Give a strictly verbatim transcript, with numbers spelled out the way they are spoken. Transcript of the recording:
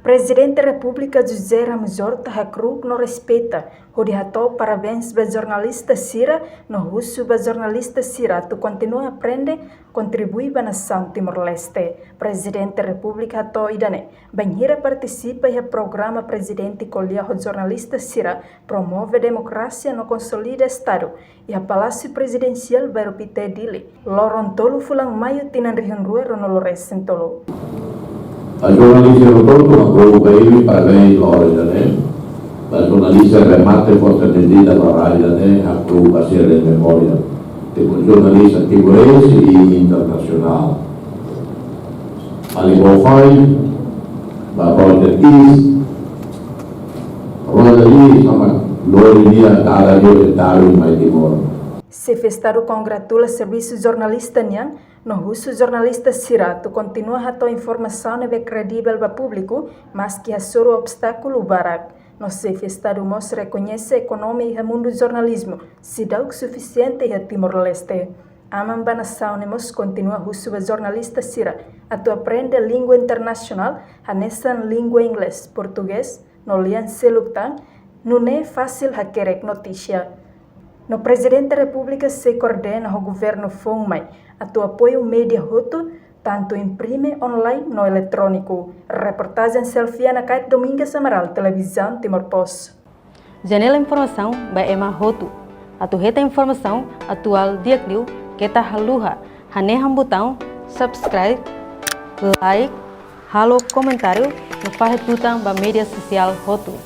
Prezidente Repúblika José Ramos Horta hakru'uk no respeita, hodi hato'o parabéns ba jornalista sira, no husu ba jornalista sira atu kontinua aprende, kontribui ba nasaun Timor-Leste. Prezidente Repúblika hato'o ida-ne'e bainhira partisipa iha programa prezidente ko'alia ho jornalista sira, promove demokrasia no konsolida Estadu, iha Palásiu Prezidensiál Bairru Pité, Dili, loron tolu fulan Maiu tinan rihun rua ruanulu resin tolu. Ba jornalista hotu-hotu, hakru'uk ba imi, parabéns loron ida-ne'e. Ba jornalista remate forte medida loron ida-ne'e, hakru'uk ba sira-nia memória. Tipo jornalista timoroan i internasionál. Alin Bofai, ba Project East, Roger Lee, sama lori dia dada dia detalu mai Timor. Xefe Estadu kongratula servisu jornalista nian, no husu jornalista sira atu kontinua hato'o informasaun ne'ebé kredivel ba públiku, maski hasoru obstákulu barak. No Xefe Estadu mós rekoñese ekonomia iha mundu jornalizmu seidauk sufisiente iha Timor-Leste. Aman ba nasaun ne'e mós kontinua husu ba jornalista sira atu aprende língua internasionál, hanesan língua inglés, portugés, no lian seluk tan, nune'e fasil hakerek notísia. No Prezidente Repúblika sei koordena ho governu foun mai atu apoiu média hotu, tantu imprime, online no eletróniku. Reportajen Selfiana Kait, Domingas Amaral, Televizaun Timor Post. Janela informasaun ba ema hotu. Atu hetan informasaun atuál di'ak liu, keta haluha hanehan butaun subscribe, like, halo komentáriu, no fahe tutan ba média sosiál hotu.